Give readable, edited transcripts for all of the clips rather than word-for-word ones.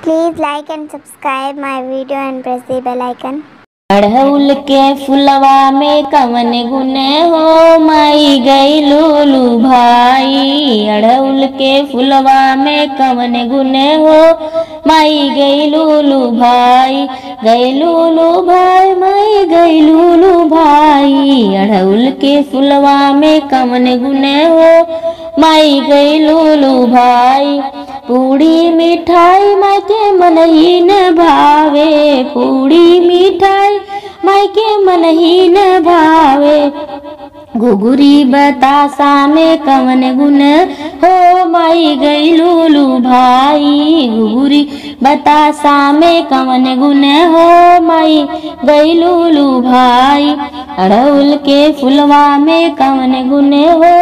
Please like and subscribe my video and press the bell icon. अड़हुल के फुलवा में कवन गुण हो माई गई लूलू भाई। अड़हुल के फुलवा में कवन गुण हो माई गई लूलू भाई, गई लूलू भाई, माई गई लूलू भाई। अड़हुल के फुलवा में कवन गुण हो माई गई लूलू भाई। पूड़ी मिठाई माई के मन ही न भावे, पूड़ी मिठाई माई के मन ही न भावे। घुघुरी बतासा में कवन गुण हो माई गई लूलू भाई। घुघुरी बतासा में कवन गुण हो माई गई लूलू भाई। अड़हुल के फुलवा में कवन गुण हो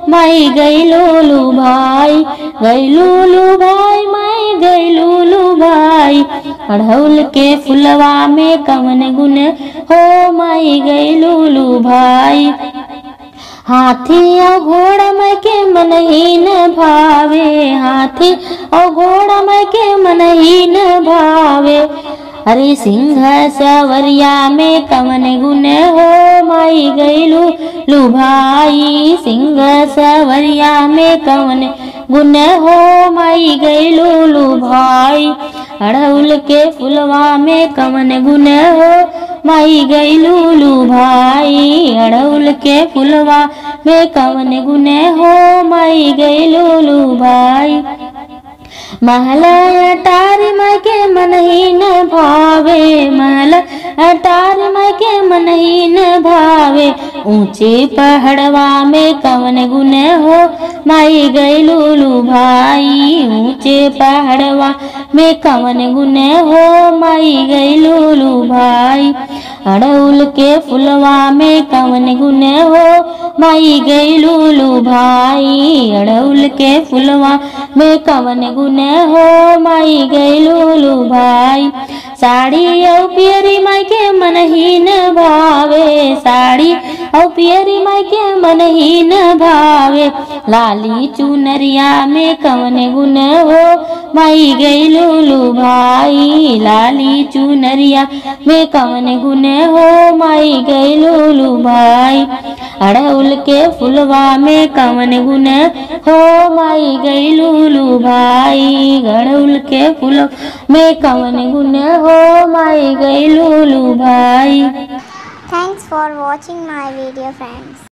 माई गई लूलू भाई, गई लूलू भाई, माई गई लूलू भाई। अड़हुल के फुलवा में कवन गुण हो माई गई लूलू भाई। हाथी और घोड़ा माई के मन ही न भावे, हाथी और घोड़ा माई के मन ही न भावे। अरे सिंह सवरिया में कवन गुण हो माई गई लूलू भाई। सिंह सवरिया में कवन गुण हो माई गई लूलू भाई। अड़हुल के फुलवा में कवन गुण हो माई गई लूलू भाई। अड़हुल के फुलवा में कवन गुण हो माई गई लूलू भाई। महला अटारी माई के मन ही न भावे, महला अटारी माई के मन ही न भावे। ऊंचे पहाड़वा में कवन गुण हो माई गई लूलू भाई। ऊंचे पहाड़वा में कवन गुण हो माई गई लूलू भाई। अड़हुल के फुलवा में कवन गुण हो माई गई लूलू भाई। अड़हुल के फुलवा में कवन गुण हो माई गई लूलू भाई। साड़ी और पियरी माई के मन ही न भावे, साड़ी और पियरी माई के मन ही न भावे। लाली चुनरिया में कवन गुण हो माई गई लूलू भाई। लाली चुनरिया में कवन गुण हो माई गई लूलू भाई। अड़हुल के फुलवा में कवन गुण हो माई गई लूलू भाई। अड़हुल के फूल में कवन गुण हो माई गई लूलू भाई। Thanks for watching my video friends.